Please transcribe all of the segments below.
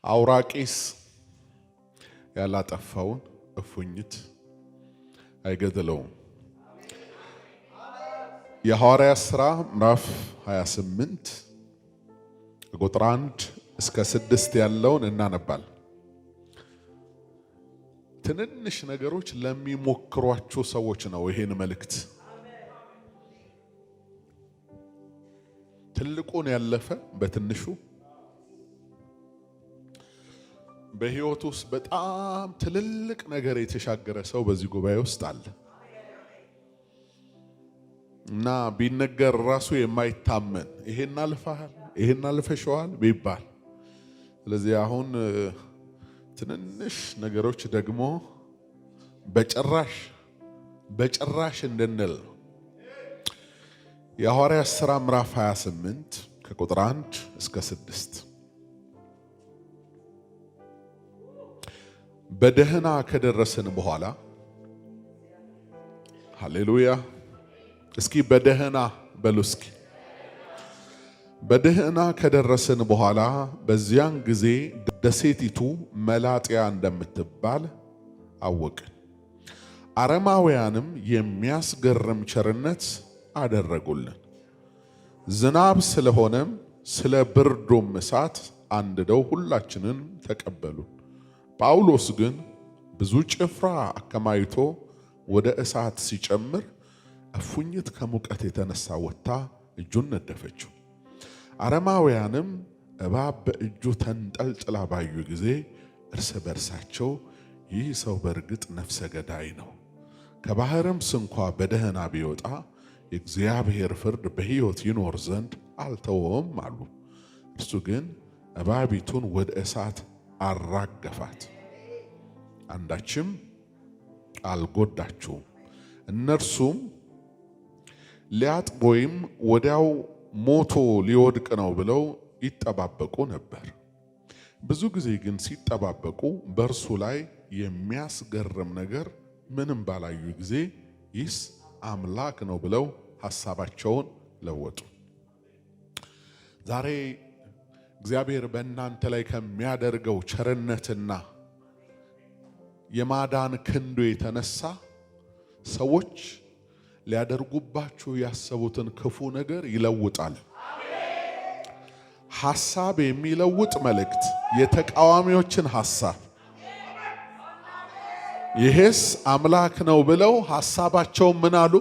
አውራቂስ ያላጠፋውን እፉኝት አይገድለውም። የሐዋርያት ሥራ ምዕራፍ 28 ቁጥር 1 እስከ 6 ያለውን እናነባል። ትንንሽ ነገሮች ለሚሞክሯቸው ሰዎች ነው ይሄን መልእክት። ትልቁን ያለፈ በትንሹ በሕይወት ውስጥ በጣም ትልልቅ ነገር የተሻገረ ሰው በዚህ ጉባኤ ውስጥ አለ እና ቢነገር ራሱ የማይታመን ይሄን አልፈሃል፣ ይሄን አልፈሸዋል ቢባል። ስለዚህ አሁን ትንንሽ ነገሮች ደግሞ በጭራሽ በጭራሽ እንድንል ነው። የሐዋርያት ሥራ ምዕራፍ 28 ከቁጥር 1 እስከ 6 በደህና ከደረስን በኋላ፣ ሃሌሉያ! እስኪ በደህና በሉ እስኪ። በደህና ከደረስን በኋላ በዚያን ጊዜ ደሴቲቱ መላጥያ እንደምትባል አወቅን። አረማውያንም የሚያስገርም ቸርነት አደረጉልን። ዝናብ ስለሆነም ስለ ብርዱም እሳት አንድደው ሁላችንን ተቀበሉን። ጳውሎስ ግን ብዙ ጭፍራ አከማይቶ ወደ እሳት ሲጨምር እፉኝት ከሙቀት የተነሳ ወጥታ እጁን ነደፈችው። አረማውያንም እባብ በእጁ ተንጠልጥላ ባዩ ጊዜ እርስ በርሳቸው ይህ ሰው በእርግጥ ነፍሰ ገዳይ ነው፣ ከባህርም ስንኳ በደህና ቢወጣ የእግዚአብሔር ፍርድ በሕይወት ይኖር ዘንድ አልተወውም አሉ። እርሱ ግን እባቢቱን ወደ እሳት አራገፋት፣ አንዳችም አልጎዳችውም። እነርሱም ሊያጥብ ወይም ወዲያው ሞቶ ሊወድቅ ነው ብለው ይጠባበቁ ነበር። ብዙ ጊዜ ግን ሲጠባበቁ በእርሱ ላይ የሚያስገርም ነገር ምንም ባላዩ ጊዜ ይህስ አምላክ ነው ብለው ሐሳባቸውን ለወጡ። ዛሬ እግዚአብሔር በእናንተ ላይ ከሚያደርገው ቸርነትና የማዳን ክንዱ የተነሳ ሰዎች ሊያደርጉባችሁ ያሰቡትን ክፉ ነገር ይለውጣል። ሐሳብ የሚለውጥ መልእክት፣ የተቃዋሚዎችን ሐሳብ ይሄስ አምላክ ነው ብለው ሐሳባቸውን ምን አሉ?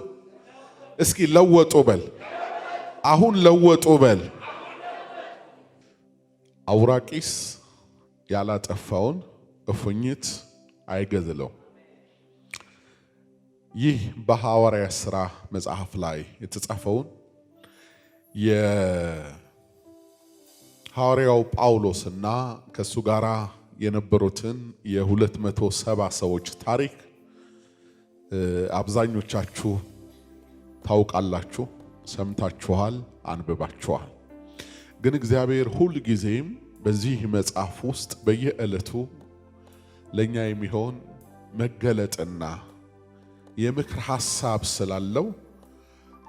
እስኪ ለወጡ በል። አሁን ለወጡ በል። አውራቂስ ያላጠፋውን እፉኝት አይገድለው። ይህ በሐዋርያት ሥራ መጽሐፍ ላይ የተጻፈውን የሐዋርያው ጳውሎስና ከእሱ ጋር የነበሩትን የ270 ሰዎች ታሪክ አብዛኞቻችሁ ታውቃላችሁ፣ ሰምታችኋል፣ አንብባችኋል። ግን እግዚአብሔር ሁል ጊዜም በዚህ መጽሐፍ ውስጥ በየዕለቱ ለኛ የሚሆን መገለጥና የምክር ሐሳብ ስላለው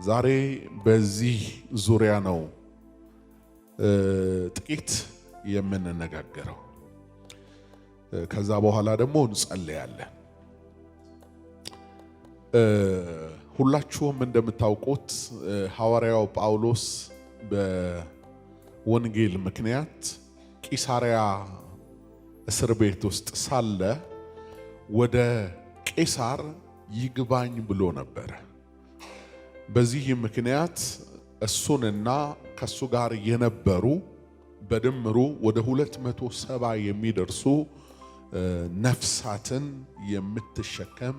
ዛሬ በዚህ ዙሪያ ነው ጥቂት የምንነጋገረው። ከዛ በኋላ ደግሞ እንጸልያለን። ሁላችሁም እንደምታውቁት ሐዋርያው ጳውሎስ በወንጌል ምክንያት ቂሳሪያ እስር ቤት ውስጥ ሳለ ወደ ቄሳር ይግባኝ ብሎ ነበረ። በዚህ ምክንያት እሱንና ከሱ ጋር የነበሩ በድምሩ ወደ 270 የሚደርሱ ነፍሳትን የምትሸከም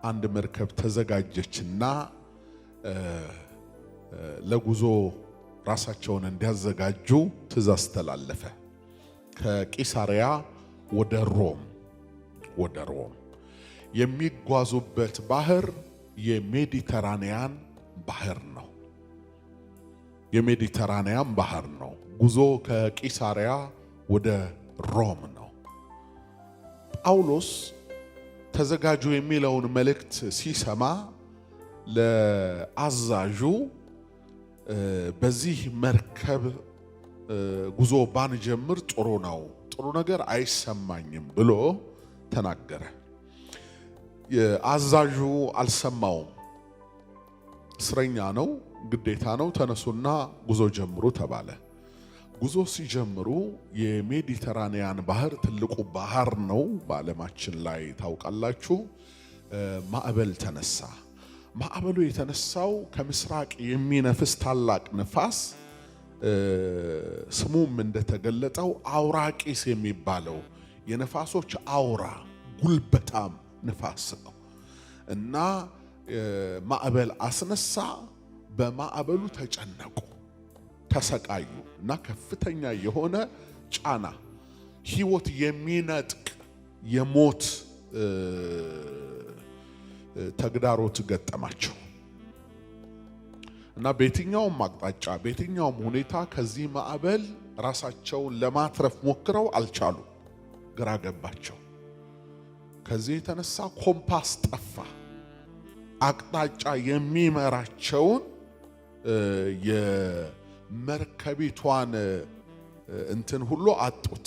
አንድ መርከብ ተዘጋጀችና ለጉዞ ራሳቸውን እንዲያዘጋጁ ትእዛዝ ተላለፈ። ከቂሳሪያ ወደ ሮም ወደ ሮም የሚጓዙበት ባህር የሜዲተራንያን ባህር ነው። የሜዲተራንያን ባህር ነው። ጉዞ ከቂሳሪያ ወደ ሮም ነው። ጳውሎስ ተዘጋጁ የሚለውን መልእክት ሲሰማ ለአዛዡ በዚህ መርከብ ጉዞ ባንጀምር ጥሩ ነው፣ ጥሩ ነገር አይሰማኝም ብሎ ተናገረ። አዛዡ አልሰማውም። እስረኛ ነው፣ ግዴታ ነው። ተነሱና ጉዞ ጀምሩ ተባለ። ጉዞ ሲጀምሩ የሜዲተራንያን ባህር ትልቁ ባህር ነው በዓለማችን ላይ ታውቃላችሁ። ማዕበል ተነሳ። ማዕበሉ የተነሳው ከምስራቅ የሚነፍስ ታላቅ ንፋስ ስሙም እንደተገለጠው አውራቂስ የሚባለው የነፋሶች አውራ ጉልበታም ንፋስ ነው እና ማዕበል አስነሳ። በማዕበሉ ተጨነቁ፣ ተሰቃዩ እና ከፍተኛ የሆነ ጫና፣ ህይወት የሚነጥቅ የሞት ተግዳሮት ገጠማቸው እና በየትኛውም አቅጣጫ በየትኛውም ሁኔታ ከዚህ ማዕበል ራሳቸውን ለማትረፍ ሞክረው አልቻሉ። ግራ ገባቸው። ከዚህ የተነሳ ኮምፓስ ጠፋ። አቅጣጫ የሚመራቸውን የመርከቢቷን እንትን ሁሉ አጡት፣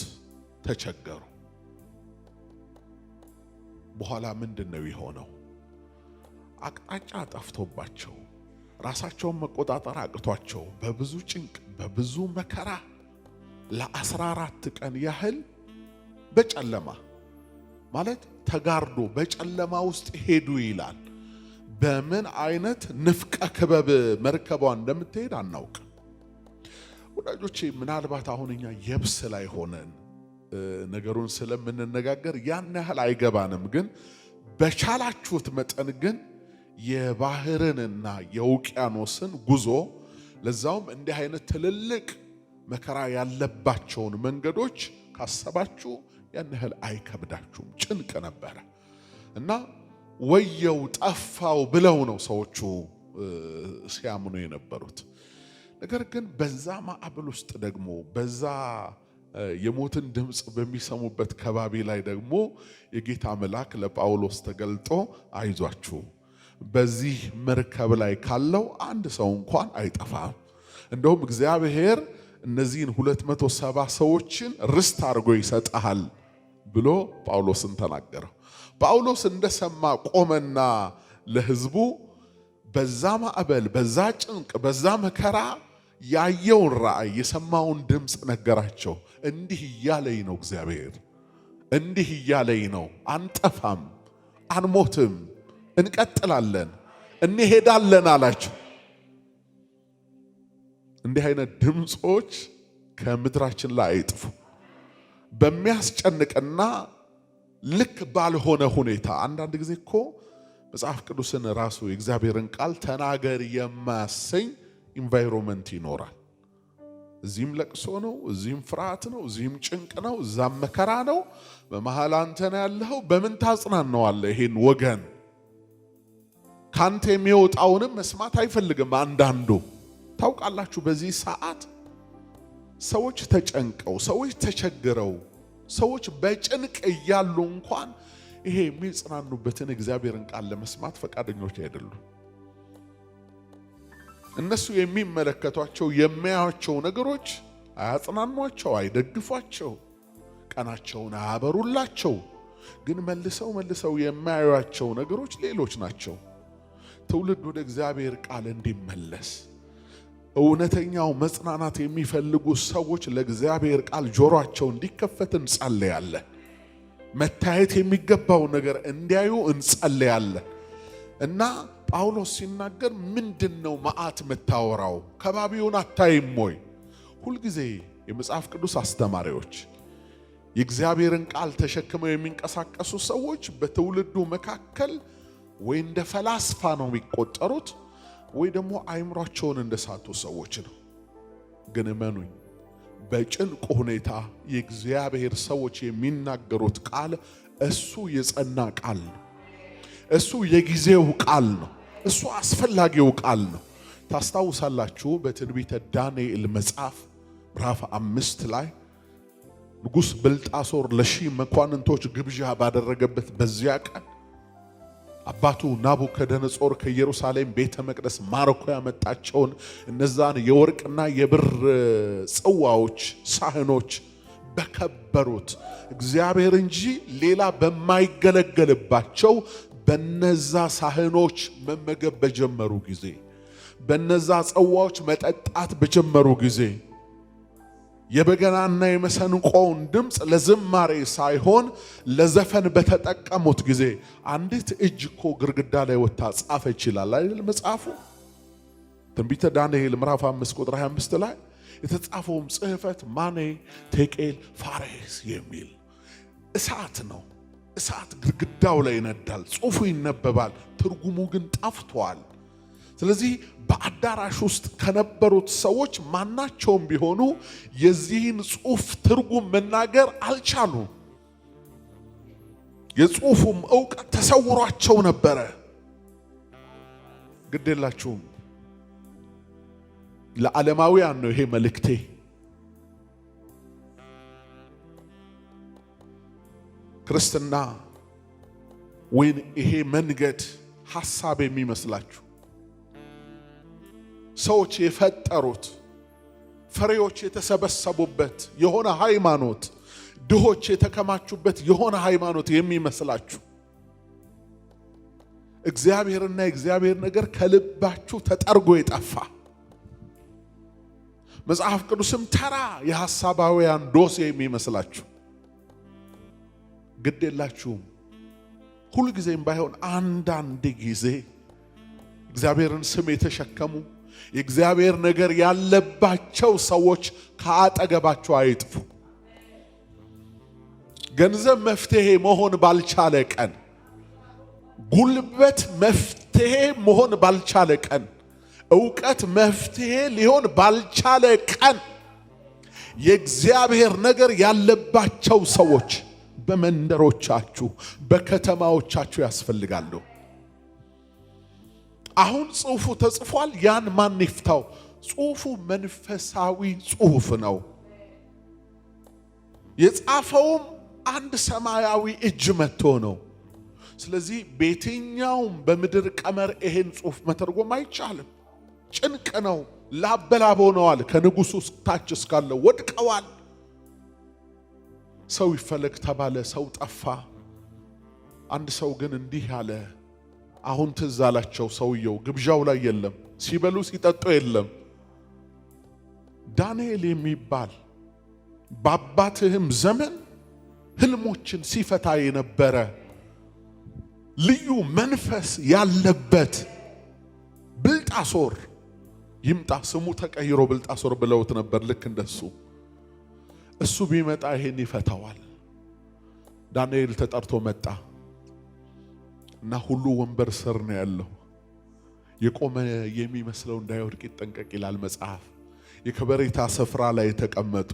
ተቸገሩ። በኋላ ምንድን ነው የሆነው? አቅጣጫ ጠፍቶባቸው ራሳቸውን መቆጣጠር አቅቷቸው በብዙ ጭንቅ በብዙ መከራ ለ14 ቀን ያህል በጨለማ ማለት ተጋርዶ በጨለማ ውስጥ ሄዱ ይላል። በምን አይነት ንፍቀ ክበብ መርከቧ እንደምትሄድ አናውቅ። ወዳጆቼ ምናልባት አሁን እኛ የብስ ላይ ሆነን ነገሩን ስለምንነጋገር ያን ያህል አይገባንም። ግን በቻላችሁት መጠን ግን የባህርንና የውቅያኖስን ጉዞ ለዛውም እንዲህ አይነት ትልልቅ መከራ ያለባቸውን መንገዶች ካሰባችሁ ያን ያህል አይከብዳችሁም። ጭንቅ ነበረ እና ወየው ጠፋው ብለው ነው ሰዎቹ ሲያምኑ የነበሩት። ነገር ግን በዛ ማዕበል ውስጥ ደግሞ በዛ የሞትን ድምፅ በሚሰሙበት ከባቢ ላይ ደግሞ የጌታ መልአክ ለጳውሎስ ተገልጦ አይዟችሁ፣ በዚህ መርከብ ላይ ካለው አንድ ሰው እንኳን አይጠፋም፣ እንደውም እግዚአብሔር እነዚህን 270 ሰዎችን ርስት አድርጎ ይሰጥሃል ብሎ ጳውሎስን ተናገረው። ጳውሎስ እንደሰማ ቆመና ለሕዝቡ በዛ ማዕበል፣ በዛ ጭንቅ፣ በዛ መከራ ያየውን ራእይ የሰማውን ድምፅ ነገራቸው። እንዲህ እያለኝ ነው እግዚአብሔር፣ እንዲህ እያለኝ ነው፣ አንጠፋም፣ አንሞትም፣ እንቀጥላለን፣ እንሄዳለን አላቸው። እንዲህ አይነት ድምፆች ከምድራችን ላይ አይጥፉ። በሚያስጨንቅና ልክ ባልሆነ ሁኔታ አንዳንድ ጊዜ እኮ መጽሐፍ ቅዱስን ራሱ የእግዚአብሔርን ቃል ተናገር የማያሰኝ environment ይኖራል። እዚህም ለቅሶ ነው፣ እዚህም ፍርሃት ነው፣ እዚህም ጭንቅ ነው፣ እዛም መከራ ነው። በመሃል አንተ ነው ያለኸው። በምን ታጽናነዋለህ ይሄን ወገን? ካንተ የሚወጣውንም መስማት አይፈልግም አንዳንዱ። ታውቃላችሁ በዚህ ሰዓት ሰዎች ተጨንቀው፣ ሰዎች ተቸግረው፣ ሰዎች በጭንቅ እያሉ እንኳን ይሄ የሚጽናኑበትን እግዚአብሔርን ቃል ለመስማት ፈቃደኞች አይደሉም። እነሱ የሚመለከቷቸው የሚያዩአቸው ነገሮች አያጽናኗቸው፣ አይደግፏቸው፣ ቀናቸውን አያበሩላቸው። ግን መልሰው መልሰው የሚያዩአቸው ነገሮች ሌሎች ናቸው። ትውልድ ወደ እግዚአብሔር ቃል እንዲመለስ እውነተኛው መጽናናት የሚፈልጉ ሰዎች ለእግዚአብሔር ቃል ጆሯቸው እንዲከፈት እንጸልያለን። መታየት የሚገባው ነገር እንዲያዩ እንጸልያለን። እና ጳውሎስ ሲናገር ምንድን ነው መዓት የምታወራው? ከባቢውን አታይም ወይ? ሁልጊዜ የመጽሐፍ ቅዱስ አስተማሪዎች የእግዚአብሔርን ቃል ተሸክመው የሚንቀሳቀሱ ሰዎች በትውልዱ መካከል ወይ እንደ ፈላስፋ ነው የሚቆጠሩት ወይ ደግሞ አይምሯቸውን እንደሳቱ ሰዎች ነው። ግን እመኑኝ በጭንቅ ሁኔታ የእግዚአብሔር ሰዎች የሚናገሩት ቃል እሱ የጸና ቃል ነው። እሱ የጊዜው ቃል ነው። እሱ አስፈላጊው ቃል ነው። ታስታውሳላችሁ በትንቢተ ዳንኤል መጽሐፍ ምዕራፍ 5 ላይ ንጉሥ ብልጣሶር ለሺህ መኳንንቶች ግብዣ ባደረገበት በዚያ ቀን አባቱ ናቡከደነጾር ከኢየሩሳሌም ቤተ መቅደስ ማርኮ ያመጣቸውን እነዛን የወርቅና የብር ጽዋዎች፣ ሳህኖች በከበሩት እግዚአብሔር እንጂ ሌላ በማይገለገልባቸው በነዛ ሳህኖች መመገብ በጀመሩ ጊዜ፣ በነዛ ጽዋዎች መጠጣት በጀመሩ ጊዜ፣ የበገናና የመሰንቆውን ድምፅ ለዝማሬ ሳይሆን ለዘፈን በተጠቀሙት ጊዜ አንዲት እጅ እኮ ግድግዳ ላይ ወጥታ ጻፈች ይላል አይደል መጽሐፉ? ትንቢተ ዳንኤል ምዕራፍ 5 ቁጥር 25 ላይ የተጻፈውም ጽሕፈት ማኔ ቴቄል ፋሬስ የሚል እሳት ነው። እሳት ግድግዳው ላይ ይነዳል፣ ጽሑፉ ይነበባል፣ ትርጉሙ ግን ጠፍቷል። ስለዚህ በአዳራሽ ውስጥ ከነበሩት ሰዎች ማናቸውም ቢሆኑ የዚህን ጽሑፍ ትርጉም መናገር አልቻሉም። የጽሑፉም እውቀት ተሰውሯቸው ነበረ። ግድ የላችሁም፣ ለዓለማውያን ነው ይሄ መልእክቴ። ክርስትና ወይን ይሄ መንገድ ሐሳብ የሚመስላችሁ ሰዎች የፈጠሩት ፍሬዎች የተሰበሰቡበት የሆነ ሃይማኖት፣ ድሆች የተከማቹበት የሆነ ሃይማኖት የሚመስላችሁ፣ እግዚአብሔርና የእግዚአብሔር ነገር ከልባችሁ ተጠርጎ የጠፋ፣ መጽሐፍ ቅዱስም ተራ የሐሳባውያን ዶሴ የሚመስላችሁ፣ ግድ የላችሁም። ሁልጊዜም ባይሆን አንዳንድ ጊዜ እግዚአብሔርን ስም የተሸከሙ የእግዚአብሔር ነገር ያለባቸው ሰዎች ከአጠገባቸው አይጥፉ። ገንዘብ መፍትሄ መሆን ባልቻለ ቀን፣ ጉልበት መፍትሄ መሆን ባልቻለ ቀን፣ እውቀት መፍትሄ ሊሆን ባልቻለ ቀን የእግዚአብሔር ነገር ያለባቸው ሰዎች በመንደሮቻችሁ፣ በከተማዎቻችሁ ያስፈልጋሉ። አሁን ጽሑፉ ተጽፏል። ያን ማን ይፍታው? ጽሑፉ መንፈሳዊ ጽሑፍ ነው። የጻፈውም አንድ ሰማያዊ እጅ መጥቶ ነው። ስለዚህ በየትኛውም በምድር ቀመር ይሄን ጽሑፍ መተርጎም አይቻልም። ጭንቅ ነው። ላበላብ ሆነዋል። ከንጉሱ ታች እስካለው ወድቀዋል። ሰው ይፈለግ ተባለ፣ ሰው ጠፋ። አንድ ሰው ግን እንዲህ አለ። አሁን ትዝ አላቸው። ሰውየው ግብዣው ላይ የለም፣ ሲበሉ ሲጠጡ የለም። ዳንኤል የሚባል በአባትህም ዘመን ህልሞችን ሲፈታ የነበረ ልዩ መንፈስ ያለበት ብልጣሶር ይምጣ። ስሙ ተቀይሮ ብልጣሶር ብለውት ነበር። ልክ እንደሱ እሱ ቢመጣ ይሄን ይፈታዋል። ዳንኤል ተጠርቶ መጣ እና ሁሉ ወንበር ስር ነው ያለው። የቆመ የሚመስለው እንዳይወድቅ ይጠንቀቅ ይላል መጽሐፍ። የከበሬታ ስፍራ ላይ የተቀመጡ፣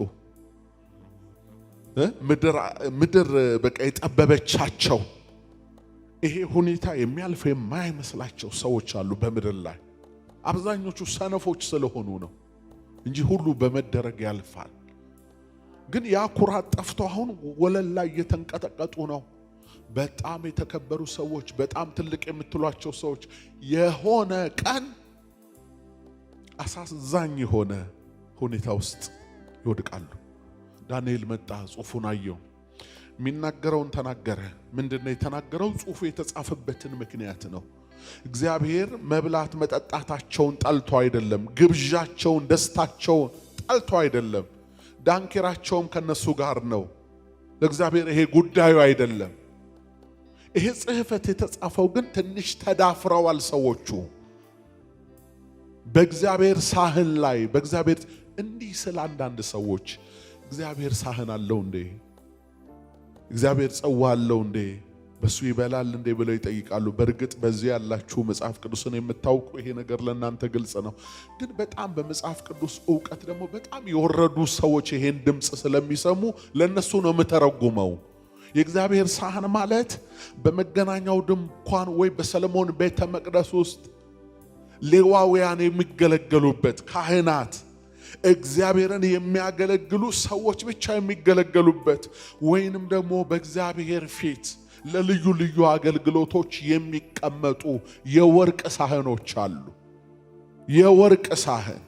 ምድር በቃ የጠበበቻቸው፣ ይሄ ሁኔታ የሚያልፍ የማይመስላቸው ሰዎች አሉ በምድር ላይ። አብዛኞቹ ሰነፎች ስለሆኑ ነው እንጂ ሁሉ በመደረግ ያልፋል። ግን ያ ኩራት ጠፍቶ አሁን ወለል ላይ እየተንቀጠቀጡ ነው። በጣም የተከበሩ ሰዎች፣ በጣም ትልቅ የምትሏቸው ሰዎች የሆነ ቀን አሳዛኝ የሆነ ሁኔታ ውስጥ ይወድቃሉ። ዳንኤል መጣ፣ ጽሑፉን አየው፣ የሚናገረውን ተናገረ። ምንድን ነው የተናገረው? ጽሑፉ የተጻፈበትን ምክንያት ነው። እግዚአብሔር መብላት መጠጣታቸውን ጠልቶ አይደለም። ግብዣቸውን፣ ደስታቸውን ጠልቶ አይደለም። ዳንኪራቸውም ከነሱ ጋር ነው። ለእግዚአብሔር ይሄ ጉዳዩ አይደለም። ይሄ ጽሕፈት የተጻፈው ግን ትንሽ ተዳፍረዋል ሰዎቹ በእግዚአብሔር ሳህን ላይ በእግዚአብሔር እንዲህ ስለ አንዳንድ ሰዎች እግዚአብሔር ሳህን አለው እንዴ? እግዚአብሔር ጽዋ አለው እንዴ? በሱ ይበላል እንዴ ብለው ይጠይቃሉ። በእርግጥ በዚህ ያላችሁ መጽሐፍ ቅዱስን የምታውቁ ይሄ ነገር ለእናንተ ግልጽ ነው። ግን በጣም በመጽሐፍ ቅዱስ እውቀት ደግሞ በጣም የወረዱ ሰዎች ይሄን ድምፅ ስለሚሰሙ ለእነሱ ነው የምተረጉመው። የእግዚአብሔር ሳህን ማለት በመገናኛው ድንኳን ወይ በሰለሞን ቤተ መቅደስ ውስጥ ሌዋውያን የሚገለገሉበት፣ ካህናት፣ እግዚአብሔርን የሚያገለግሉ ሰዎች ብቻ የሚገለገሉበት ወይንም ደግሞ በእግዚአብሔር ፊት ለልዩ ልዩ አገልግሎቶች የሚቀመጡ የወርቅ ሳህኖች አሉ። የወርቅ ሳህን፣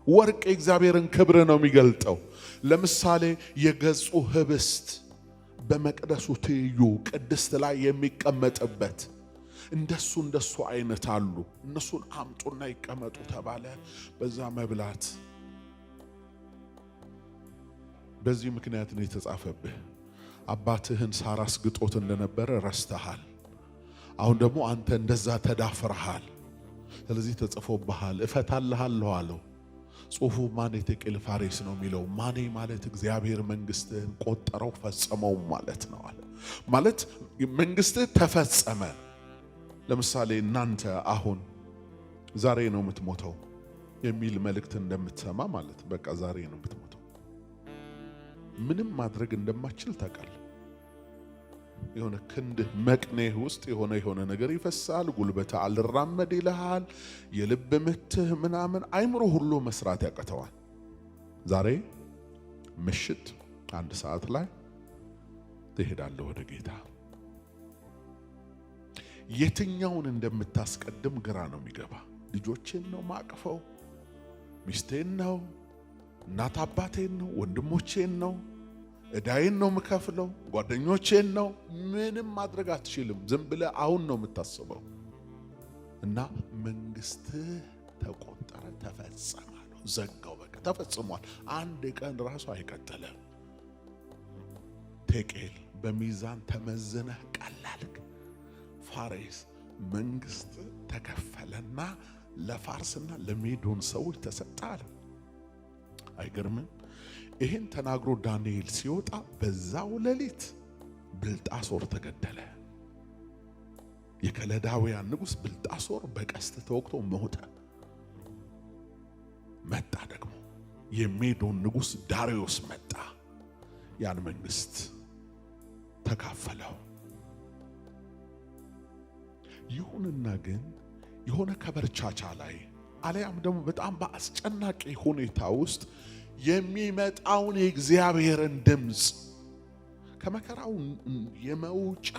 ወርቅ የእግዚአብሔርን ክብር ነው የሚገልጠው። ለምሳሌ የገጹ ህብስት በመቅደሱ ትይዩ ቅድስት ላይ የሚቀመጥበት እንደሱ እንደሱ አይነት አሉ። እነሱን አምጡና ይቀመጡ ተባለ። በዛ መብላት በዚህ ምክንያት ነው የተጻፈብህ። አባትህን ሳር አስግጦት እንደነበረ ረስተሃል። አሁን ደግሞ አንተ እንደዛ ተዳፍረሃል። ስለዚህ ተጽፎብሃል፣ እፈታልሃለሁ አለው። ጽሑፉ ማኔ ቴቄል ፋሬስ ነው የሚለው። ማኔ ማለት እግዚአብሔር መንግስትህን ቆጠረው ፈጸመው ማለት ነው አለ። ማለት መንግስትህ ተፈጸመ። ለምሳሌ እናንተ አሁን ዛሬ ነው የምትሞተው የሚል መልእክት እንደምትሰማ ማለት በቃ ዛሬ ነው የምትሞተው፣ ምንም ማድረግ እንደማችል ታውቃለህ። የሆነ ክንድህ መቅኔህ ውስጥ የሆነ የሆነ ነገር ይፈሳል። ጉልበትህ አልራመድ ይልሃል። የልብ ምትህ ምናምን አይምሮ ሁሉ መስራት ያቅተዋል። ዛሬ ምሽት 1 ሰዓት ላይ ትሄዳለህ ወደ ጌታ። የትኛውን እንደምታስቀድም ግራ ነው የሚገባ። ልጆቼን ነው ማቅፈው፣ ሚስቴን ነው፣ እናት አባቴን ነው፣ ወንድሞቼን ነው፣ እዳዬን ነው የምከፍለው፣ ጓደኞቼን ነው። ምንም ማድረግ አትችልም። ዝም ብለህ አሁን ነው የምታስበው። እና መንግስትህ ተቆጠረ፣ ተፈጸመ አለው። ዘጋው። በቃ ተፈጽሟል። አንድ ቀን ራሱ አይቀጥልም። ቴቄል በሚዛን ተመዝነህ ቀላልክ። ፋሬስ መንግስት ተከፈለና ለፋርስና ለሜዶን ሰዎች ተሰጠ አለ። አይገርምም? ይህን ተናግሮ ዳንኤል ሲወጣ በዛው ሌሊት ብልጣሶር ተገደለ። የከለዳውያን ንጉሥ ብልጣሶር በቀስት ተወግቶ ሞተ። መጣ ደግሞ የሜዶን ንጉሥ ዳሪዮስ መጣ። ያን መንግስት ተካፈለው። ይሁንና ግን የሆነ ከበርቻቻ ላይ አሊያም ደግሞ በጣም በአስጨናቂ ሁኔታ ውስጥ የሚመጣውን የእግዚአብሔርን ድምፅ ከመከራው የመውጫ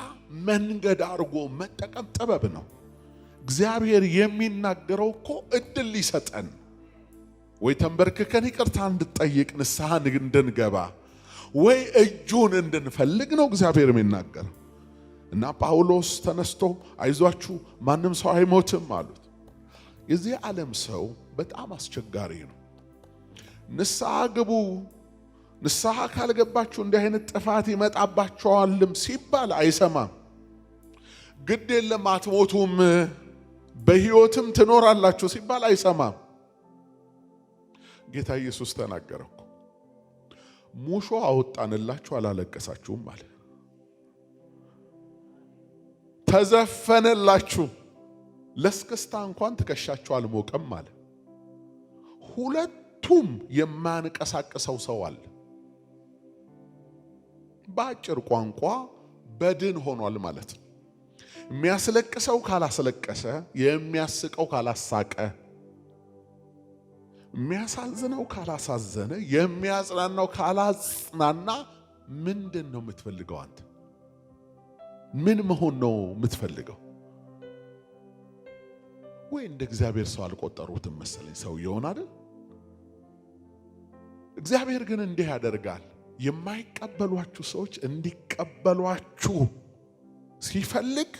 መንገድ አድርጎ መጠቀም ጥበብ ነው። እግዚአብሔር የሚናገረው እኮ እድል ሊሰጠን ወይ ተንበርክከን ይቅርታ እንድጠይቅ ንስሐ እንድንገባ ወይ እጁን እንድንፈልግ ነው እግዚአብሔር የሚናገረው። እና ጳውሎስ ተነስቶ አይዟችሁ ማንም ሰው አይሞትም አሉት። የዚህ ዓለም ሰው በጣም አስቸጋሪ ነው። ንስሐ ግቡ፣ ንስሐ ካልገባችሁ እንዲህ አይነት ጥፋት ይመጣባቸዋልም ሲባል አይሰማም። ግድ የለም አትሞቱም፣ በሕይወትም ትኖራላችሁ ሲባል አይሰማም። ጌታ ኢየሱስ ተናገረ እኮ ሙሾ አወጣንላችሁ አላለቀሳችሁም አለ። ተዘፈነላችሁ ለስክስታ እንኳን ትከሻችሁ አልሞቀም አለ። ሁለቱም የማያንቀሳቅሰው ሰው አለ። በአጭር ቋንቋ በድን ሆኗል ማለት ነው። የሚያስለቅሰው ካላስለቀሰ፣ የሚያስቀው ካላሳቀ፣ የሚያሳዝነው ካላሳዘነ፣ የሚያጽናናው ካላጽናና ምንድን ነው የምትፈልገው አንተ? ምን መሆን ነው የምትፈልገው? ወይ እንደ እግዚአብሔር ሰው አልቆጠሩትም መሰለኝ ሰውየውን አይደል? እግዚአብሔር ግን እንዲህ ያደርጋል። የማይቀበሏችሁ ሰዎች እንዲቀበሏችሁ ሲፈልግ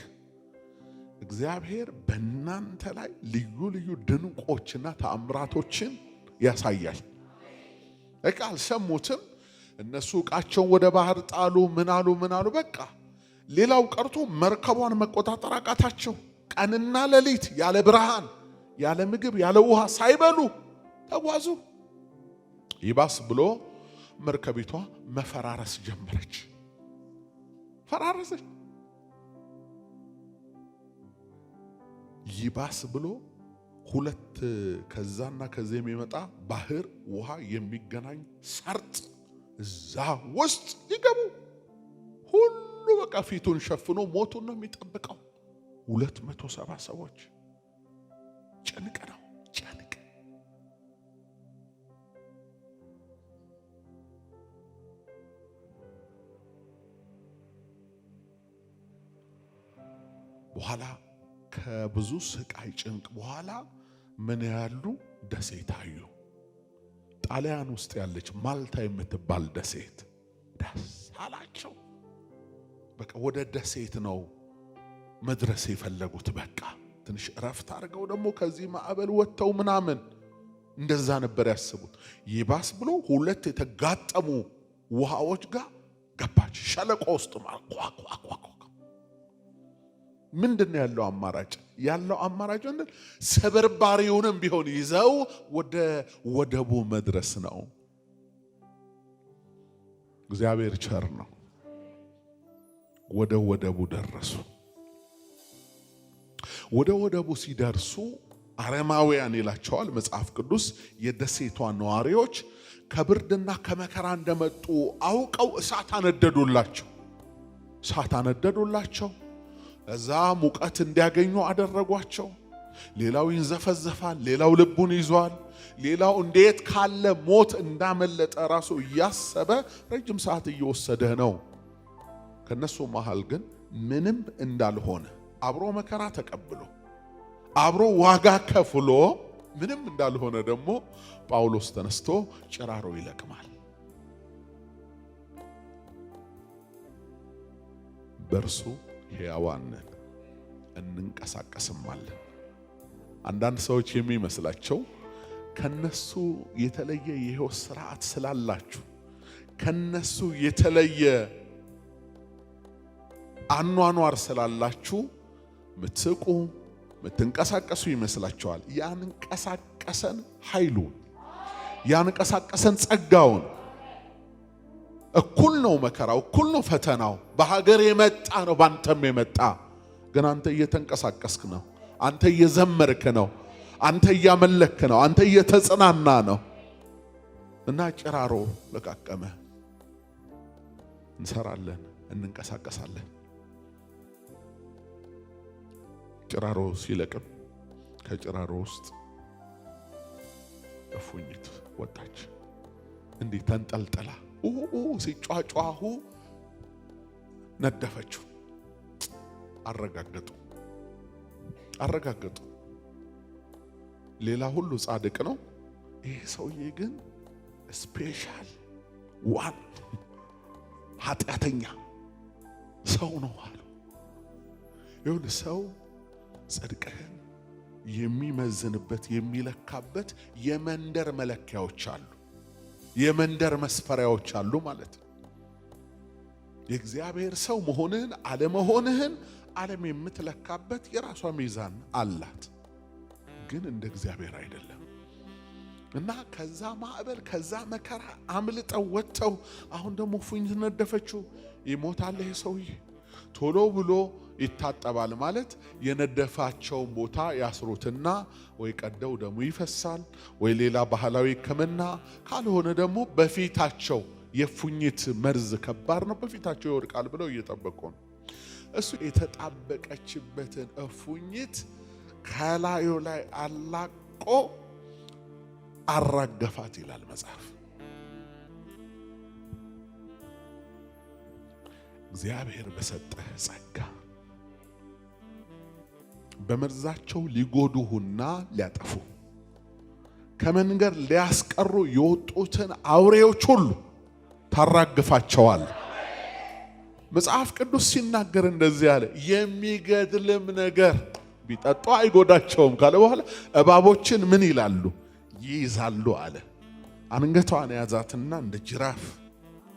እግዚአብሔር በእናንተ ላይ ልዩ ልዩ ድንቆችና ተአምራቶችን ያሳያል። በቃ አልሰሙትም። እነሱ ዕቃቸውን ወደ ባህር ጣሉ። ምን አሉ ምን አሉ። በቃ ሌላው ቀርቶ መርከቧን መቆጣጠር አቃታቸው። ቀንና ሌሊት ያለ ብርሃን፣ ያለ ምግብ፣ ያለ ውሃ ሳይበሉ ተጓዙ። ይባስ ብሎ መርከቢቷ መፈራረስ ጀመረች። ፈራረሰች። ይባስ ብሎ ሁለት ከዛና ከዚህ የሚመጣ ባህር ውሃ የሚገናኝ ሰርጥ እዛ ውስጥ ሊገቡ ሁሉ በቃ ፊቱን ሸፍኖ ሞቱን ነው የሚጠብቀው። 270 ሰዎች ጭንቅ ነው ጭንቅ። በኋላ ከብዙ ስቃይ ጭንቅ በኋላ ምን ያሉ ደሴት አዩ። ጣሊያን ውስጥ ያለች ማልታ የምትባል ደሴት ደስ አላቸው። በቃ ወደ ደሴት ነው መድረስ የፈለጉት። በቃ ትንሽ እረፍት አድርገው ደግሞ ከዚህ ማዕበል ወጥተው ምናምን እንደዛ ነበር ያስቡት። ይባስ ብሎ ሁለት የተጋጠሙ ውሃዎች ጋር ገባች፣ ሸለቆ ውስጥ ኳኳኳ። ምንድን ነው ያለው አማራጭ? ያለው አማራጭ ምንድን? ስብርባሪውንም ቢሆን ይዘው ወደ ወደቡ መድረስ ነው። እግዚአብሔር ቸር ነው። ወደ ወደቡ ደረሱ። ወደ ወደቡ ሲደርሱ አረማውያን ይላቸዋል መጽሐፍ ቅዱስ። የደሴቷ ነዋሪዎች ከብርድና ከመከራ እንደመጡ አውቀው እሳት አነደዱላቸው። እሳት አነደዱላቸው። እዛ ሙቀት እንዲያገኙ አደረጓቸው። ሌላው ይንዘፈዘፋል፣ ሌላው ልቡን ይዟል፣ ሌላው እንዴት ካለ ሞት እንዳመለጠ ራሱ እያሰበ ረጅም ሰዓት እየወሰደ ነው። ከነሱ መሃል ግን ምንም እንዳልሆነ አብሮ መከራ ተቀብሎ አብሮ ዋጋ ከፍሎ ምንም እንዳልሆነ ደግሞ ጳውሎስ ተነስቶ ጭራሮ ይለቅማል። በእርሱ ሕያዋን ነን እንንቀሳቀስማለን። አንዳንድ ሰዎች የሚመስላቸው ከነሱ የተለየ የሕይወት ስርዓት ስላላችሁ፣ ከነሱ የተለየ አኗኗር ስላላችሁ ምትስቁ ምትንቀሳቀሱ ይመስላቸዋል። ያንቀሳቀሰን ኃይሉን ያንቀሳቀሰን ጸጋውን። እኩል ነው መከራው፣ እኩል ነው ፈተናው። በሀገር የመጣ ነው፣ ባንተም የመጣ ግን አንተ እየተንቀሳቀስክ ነው። አንተ እየዘመርክ ነው። አንተ እያመለክ ነው። አንተ እየተጽናና ነው። እና ጭራሮ ለቃቀመ። እንሰራለን፣ እንንቀሳቀሳለን። ጭራሮ ሲለቅም ከጭራሮ ውስጥ እፉኝት ወጣች። እንዲህ ተንጠልጥላ ሲጯጯሁ ነደፈችው። አረጋገጡ አረጋገጡ። ሌላ ሁሉ ጻድቅ ነው፣ ይሄ ሰውዬ ግን special one ኃጢአተኛ ሰው ነው አሉ። ይሁን ሰው ጽድቅህን የሚመዝንበት የሚለካበት የመንደር መለኪያዎች አሉ፣ የመንደር መስፈሪያዎች አሉ ማለት ነው። የእግዚአብሔር ሰው መሆንህን አለመሆንህን ዓለም የምትለካበት የራሷ ሚዛን አላት፣ ግን እንደ እግዚአብሔር አይደለም። እና ከዛ ማዕበል ከዛ መከራ አምልጠው ወጥተው አሁን ደግሞ እፉኝት ነደፈችው። ይሞታል ይሄ ሰውዬ። ቶሎ ብሎ ይታጠባል ማለት የነደፋቸውን ቦታ ያስሩትና ወይ ቀደው ደሙ ይፈሳል፣ ወይ ሌላ ባህላዊ ሕክምና ካልሆነ ደግሞ በፊታቸው የእፉኝት መርዝ ከባድ ነው፣ በፊታቸው ይወድቃል ብለው እየጠበቁ ነው። እሱ የተጣበቀችበትን እፉኝት ከላዩ ላይ አላቆ አራገፋት ይላል መጽሐፍ። እግዚአብሔር በሰጠህ ጸጋ በመርዛቸው ሊጎዱህና ሊያጠፉ ከመንገድ ሊያስቀሩ የወጡትን አውሬዎች ሁሉ ታራግፋቸዋል። መጽሐፍ ቅዱስ ሲናገር እንደዚህ አለ፣ የሚገድልም ነገር ቢጠጡ አይጎዳቸውም ካለ በኋላ እባቦችን ምን ይላሉ? ይይዛሉ አለ። አንገቷን ያዛትና እንደ ጅራፍ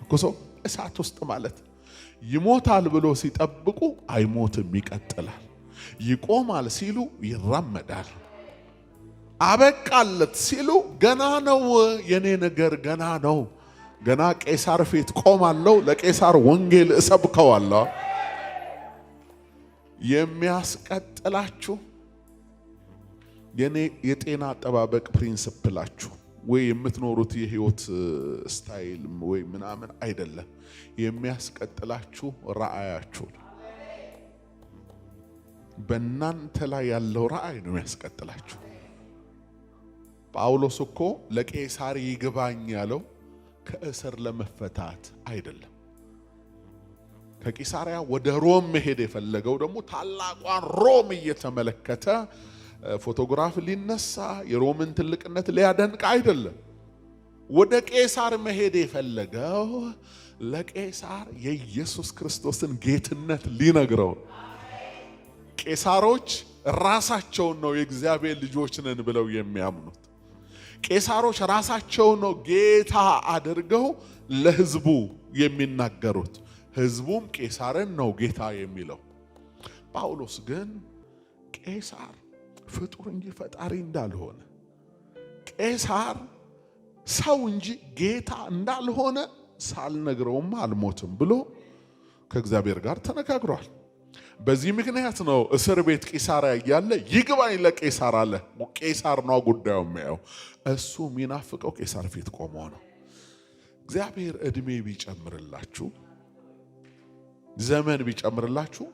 እኮ ሰው እሳት ውስጥ ማለት ይሞታል ብሎ ሲጠብቁ አይሞትም፣ ይቀጥላል። ይቆማል ሲሉ ይራመዳል። አበቃለት ሲሉ ገና ነው፣ የኔ ነገር ገና ነው፣ ገና ቄሳር ፊት ቆማለሁ፣ ለቄሳር ወንጌል እሰብከዋለሁ። የሚያስቀጥላችሁ የኔ የጤና አጠባበቅ principle ኣችሁ ወይ የምትኖሩት የህይወት style ወይ ምናምን አይደለም። የሚያስቀጥላችሁ ራእያችሁ ነው። በእናንተ ላይ ያለው ራእይ ነው የሚያስቀጥላችሁ። ጳውሎስ እኮ ለቄሳር ይግባኝ ያለው ከእስር ለመፈታት አይደለም። ከቂሳሪያ ወደ ሮም መሄድ የፈለገው ደግሞ ታላቋን ሮም እየተመለከተ ፎቶግራፍ ሊነሳ የሮምን ትልቅነት ሊያደንቅ አይደለም። ወደ ቄሳር መሄድ የፈለገው ለቄሳር የኢየሱስ ክርስቶስን ጌትነት ሊነግረው። ቄሳሮች ራሳቸውን ነው የእግዚአብሔር ልጆች ነን ብለው የሚያምኑት። ቄሳሮች ራሳቸውን ነው ጌታ አድርገው ለሕዝቡ የሚናገሩት። ሕዝቡም ቄሳርን ነው ጌታ የሚለው። ጳውሎስ ግን ቄሳር ፍጡር እንጂ ፈጣሪ እንዳልሆነ፣ ቄሳር ሰው እንጂ ጌታ እንዳልሆነ ሳልነግረውማ አልሞትም ብሎ ከእግዚአብሔር ጋር ተነጋግሯል። በዚህ ምክንያት ነው እስር ቤት ቂሳርያ እያለ ይግባኝ ለቄሳር አለ። ቄሳር ነው ጉዳዩ የሚያየው። እሱ የሚናፍቀው ቄሳር ፊት ቆሞ ነው። እግዚአብሔር እድሜ ቢጨምርላችሁ፣ ዘመን ቢጨምርላችሁ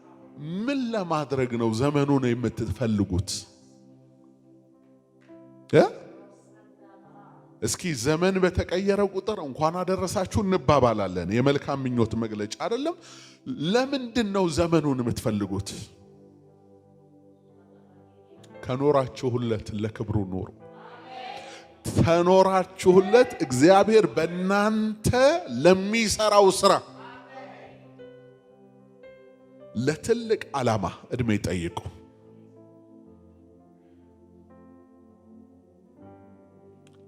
ምን ለማድረግ ነው ዘመኑን የምትፈልጉት? እስኪ ዘመን በተቀየረ ቁጥር እንኳን አደረሳችሁ እንባባላለን። የመልካም ምኞት መግለጫ አይደለም። ለምንድን ነው ዘመኑን የምትፈልጉት? ከኖራችሁለት ለክብሩ ኑሩ። ተኖራችሁለት እግዚአብሔር በእናንተ ለሚሰራው ስራ ለትልቅ ዓላማ እድሜ ጠይቁ።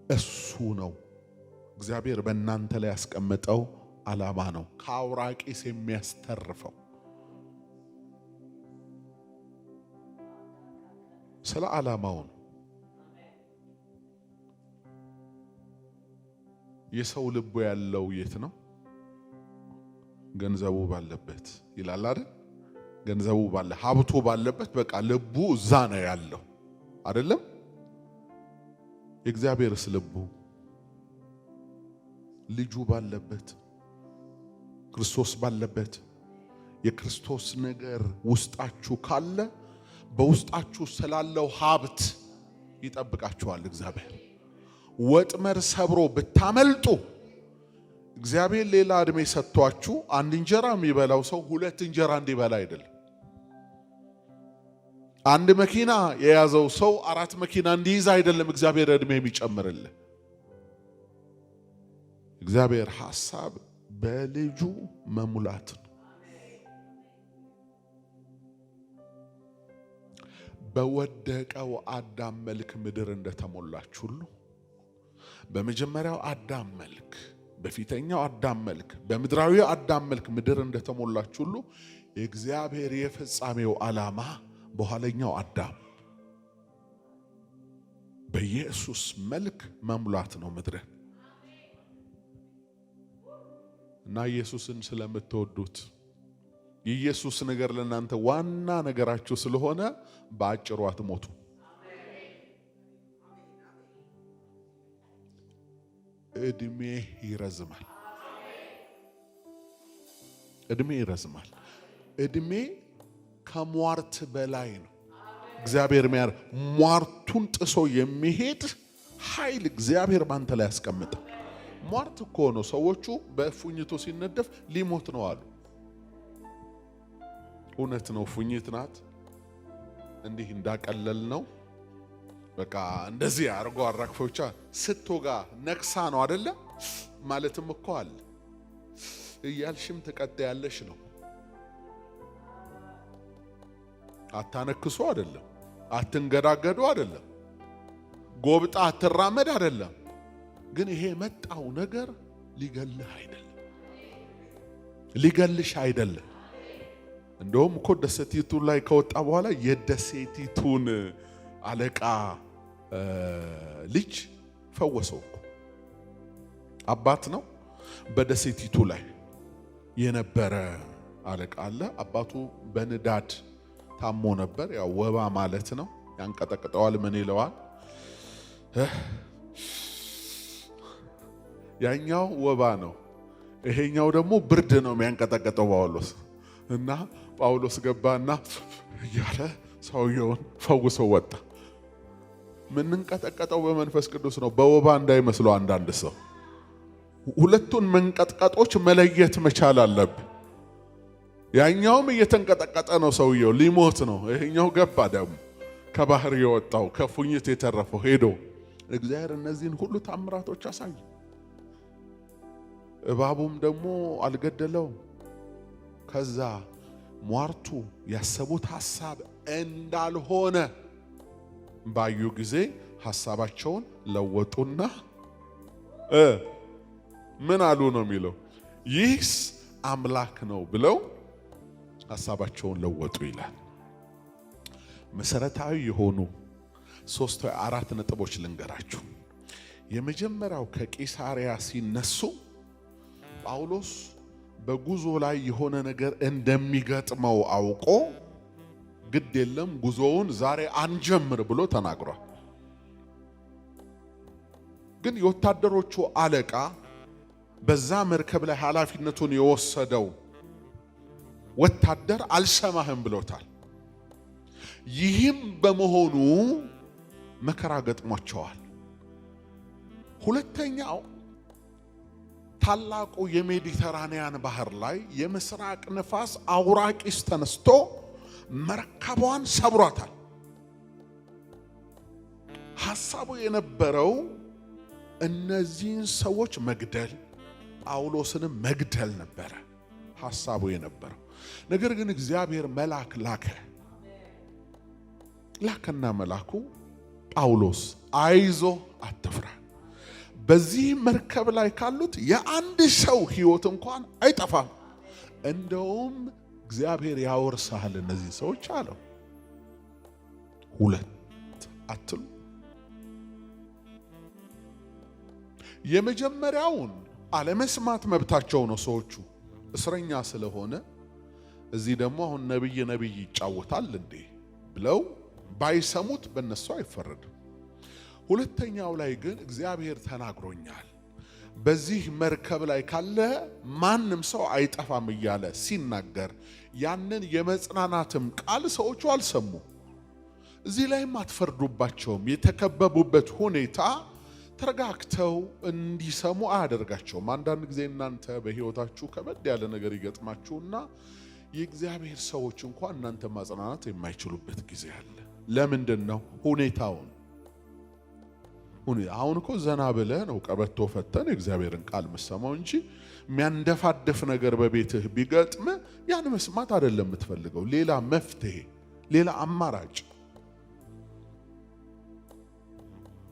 እሱ ነው እግዚአብሔር በእናንተ ላይ ያስቀመጠው ዓላማ ነው ከአውራቂስ የሚያስተርፈው። ስለ ዓላማው ነው። የሰው ልቡ ያለው የት ነው? ገንዘቡ ባለበት ይላል አይደል? ገንዘቡ ባለ ሀብቱ ባለበት በቃ ልቡ እዛ ነው ያለው አይደለም? የእግዚአብሔርስ ልቡ ልጁ ባለበት፣ ክርስቶስ ባለበት፣ የክርስቶስ ነገር ውስጣችሁ ካለ በውስጣችሁ ስላለው ሀብት ይጠብቃችኋል እግዚአብሔር። ወጥመድ ሰብሮ ብታመልጡ እግዚአብሔር ሌላ እድሜ ሰጥቷችሁ አንድ እንጀራ የሚበላው ሰው ሁለት እንጀራ እንዲበላ አይደለም። አንድ መኪና የያዘው ሰው አራት መኪና እንዲይዝ አይደለም እግዚአብሔር እድሜ የሚጨምርልህ። እግዚአብሔር ሐሳብ በልጁ መሙላት ነው። በወደቀው አዳም መልክ ምድር እንደተሞላች ሁሉ በመጀመሪያው አዳም መልክ፣ በፊተኛው አዳም መልክ፣ በምድራዊ አዳም መልክ ምድር እንደተሞላች ሁሉ የእግዚአብሔር የፍጻሜው ዓላማ በኋለኛው አዳም በኢየሱስ መልክ መሙላት ነው ምድርን። እና ኢየሱስን ስለምትወዱት የኢየሱስ ነገር ለእናንተ ዋና ነገራችሁ ስለሆነ በአጭሩ አትሞቱ። እድሜ ይረዝማል። እድሜ ይረዝማል። እድሜ ከሟርት በላይ ነው። እግዚአብሔር ሚያር ሟርቱን ጥሶ የሚሄድ ኃይል እግዚአብሔር ባንተ ላይ ያስቀምጠ። ሟርት እኮ ነው። ሰዎቹ በእፉኝቱ ሲነደፍ ሊሞት ነው አሉ። እውነት ነው፣ እፉኝት ናት። እንዲህ እንዳቀለል ነው። በቃ እንደዚህ አርጎ አራግፎ ብቻ ስትወጋ ነክሳ ነው አደለ? ማለትም እኮ አለ እያልሽም ትቀጥያለሽ ነው። አታነክሱ አይደለም፣ አትንገዳገዱ አይደለም፣ ጎብጣ አትራመድ አይደለም። ግን ይሄ የመጣው ነገር ሊገልህ አይደለም፣ ሊገልሽ አይደለም። እንደውም እኮ ደሴቲቱ ላይ ከወጣ በኋላ የደሴቲቱን አለቃ ልጅ ፈወሰው እኮ። አባት ነው። በደሴቲቱ ላይ የነበረ አለቃ አለ። አባቱ በንዳድ ታሞ ነበር። ያው ወባ ማለት ነው። ያንቀጠቅጠዋል፣ ምን ይለዋል። ያኛው ወባ ነው፣ ይሄኛው ደግሞ ብርድ ነው የሚያንቀጠቅጠው ጳውሎስ እና ጳውሎስ ገባና እያለ ሰውየውን ፈውሶ ወጣ። ምንንቀጠቀጠው በመንፈስ ቅዱስ ነው፣ በወባ እንዳይመስለው አንዳንድ ሰው። ሁለቱን መንቀጥቀጦች መለየት መቻል አለብን። ያኛውም እየተንቀጠቀጠ ነው፣ ሰውየው ሊሞት ነው። ይሄኛው ገባ ደግሞ ከባህር የወጣው ከፉኝት የተረፈው ሄዶ እግዚአብሔር እነዚህን ሁሉ ታምራቶች አሳየ። እባቡም ደግሞ አልገደለውም። ከዛ ሟርቱ ያሰቡት ሐሳብ እንዳልሆነ ባዩ ጊዜ ሐሳባቸውን ለወጡና ምን አሉ ነው የሚለው፣ ይህስ አምላክ ነው ብለው ሐሳባቸውን ለወጡ ይላል። መሰረታዊ የሆኑ 3 ወይ 4 ነጥቦች ልንገራችሁ። የመጀመሪያው ከቂሳሪያ ሲነሱ ጳውሎስ በጉዞ ላይ የሆነ ነገር እንደሚገጥመው አውቆ ግድ የለም ጉዞውን ዛሬ አንጀምር ብሎ ተናግሯል። ግን የወታደሮቹ አለቃ በዛ መርከብ ላይ ኃላፊነቱን የወሰደው ወታደር አልሰማህም ብሎታል። ይህም በመሆኑ መከራ ገጥሟቸዋል። ሁለተኛው ታላቁ የሜዲተራንያን ባህር ላይ የምስራቅ ንፋስ አውራቂስ ተነስቶ መርከቧን ሰብሯታል። ሐሳቡ የነበረው እነዚህን ሰዎች መግደል፣ ጳውሎስንም መግደል ነበረ ሐሳቡ የነበረው። ነገር ግን እግዚአብሔር መልአክ ላከና መልአኩ ጳውሎስ አይዞ አትፍራ፣ በዚህ መርከብ ላይ ካሉት የአንድ ሰው ሕይወት እንኳን አይጠፋም፣ እንደውም እግዚአብሔር ያወርሳል እነዚህ ሰዎች አለው። ሁለት አትሉ። የመጀመሪያውን አለመስማት መብታቸው ነው። ሰዎቹ እስረኛ ስለሆነ እዚህ ደግሞ አሁን ነብይ ነብይ ይጫወታል እንዴ ብለው ባይሰሙት በእነሱ አይፈረድም። ሁለተኛው ላይ ግን እግዚአብሔር ተናግሮኛል፣ በዚህ መርከብ ላይ ካለ ማንም ሰው አይጠፋም እያለ ሲናገር ያንን የመጽናናትም ቃል ሰዎቹ አልሰሙ። እዚህ ላይም አትፈርዱባቸውም። የተከበቡበት ሁኔታ ተረጋግተው እንዲሰሙ አያደርጋቸውም። አንዳንድ ጊዜ እናንተ በሕይወታችሁ ከበድ ያለ ነገር ይገጥማችሁና የእግዚአብሔር ሰዎች እንኳን እናንተ ማጽናናት የማይችሉበት ጊዜ አለ። ለምንድን ነው? ሁኔታውን አሁን እኮ ዘና ብለህ ነው ቀበቶ ፈተን የእግዚአብሔርን ቃል የምትሰማው እንጂ የሚያንደፋደፍ ነገር በቤትህ ቢገጥም ያን መስማት አይደለም የምትፈልገው። ሌላ መፍትሄ፣ ሌላ አማራጭ።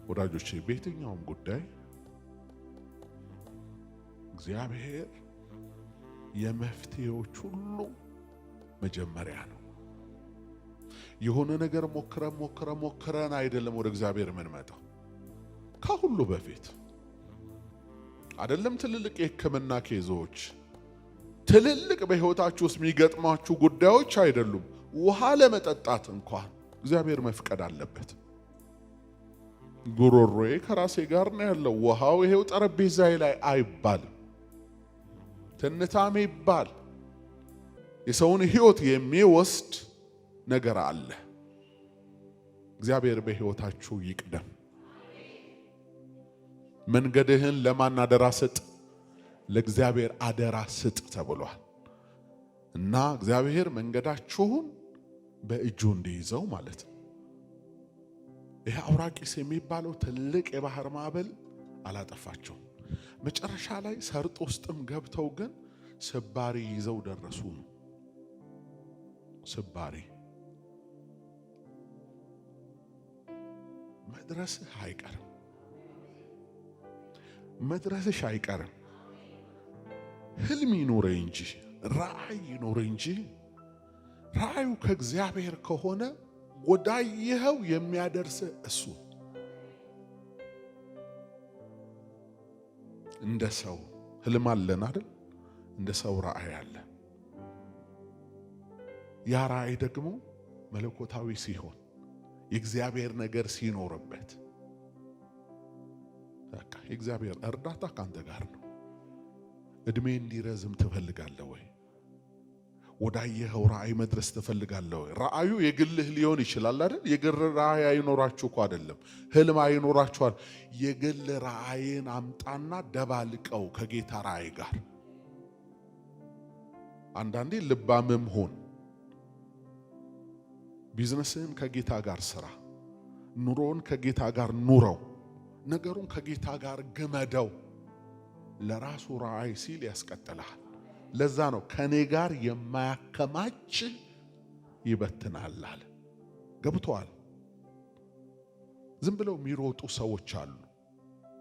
ወዳጆቼ በየትኛውም ጉዳይ እግዚአብሔር የመፍትሄዎች ሁሉ መጀመሪያ ነው። የሆነ ነገር ሞክረን ሞክረን ሞክረን አይደለም ወደ እግዚአብሔር የምንመጣው። ከሁሉ በፊት አይደለም ትልልቅ የሕክምና case ኦች፣ ትልልቅ በሕይወታችሁ ውስጥ የሚገጥሟችሁ ጉዳዮች አይደሉም። ውሃ ለመጠጣት እንኳን እግዚአብሔር መፍቀድ አለበት። ጉሮሮዬ ከራሴ ጋር ነው ያለው፣ ውሃው ይሄው ጠረጴዛዬ ላይ አይባልም። ትንታሜ ይባል የሰውን ሕይወት የሚወስድ ነገር አለ። እግዚአብሔር በሕይወታችሁ ይቅደም። መንገድህን ለማን አደራ ስጥ? ለእግዚአብሔር አደራ ስጥ ተብሏል። እና እግዚአብሔር መንገዳችሁን በእጁ እንዲይዘው ማለት ነው። ይሄ አውራቂስ የሚባለው ትልቅ የባህር ማዕበል አላጠፋቸውም። መጨረሻ ላይ ሰርጥ ውስጥም ገብተው ግን ስባሪ ይዘው ደረሱ ነው። ስባሪ መድረስህ አይቀርም፣ መድረስሽ አይቀርም። ህልም ይኖረ እንጂ ራእይ ይኖረ እንጂ ራእዩ ከእግዚአብሔር ከሆነ ወዳየኸው የሚያደርስ እሱ። እንደ ሰው ህልም አለን አይደል? እንደ ሰው ራእይ አለ። ያ ራእይ ደግሞ መለኮታዊ ሲሆን የእግዚአብሔር ነገር ሲኖርበት በቃ የእግዚአብሔር እርዳታ ካንተ ጋር ነው። እድሜ እንዲረዝም ትፈልጋለህ ወይ? ወዳየኸው ራእይ መድረስ ትፈልጋለህ ወይ? ራእዩ የግልህ ሊሆን ይችላል አይደል? የግል ራእይ አይኖራችሁ እኮ አይደለም፣ ህልም አይኖራችኋል። የግል ራእይን አምጣና ደባልቀው ከጌታ ራእይ ጋር። አንዳንዴ ልባምም ሁን። ቢዝነስህን ከጌታ ጋር ስራ፣ ኑሮውን ከጌታ ጋር ኑረው፣ ነገሩን ከጌታ ጋር ግመደው ለራሱ ራእይ ሲል ያስቀጥልሃል። ለዛ ነው ከኔ ጋር የማያከማች ይበትናል አለ። ገብቶሃል? ዝም ብለው የሚሮጡ ሰዎች አሉ።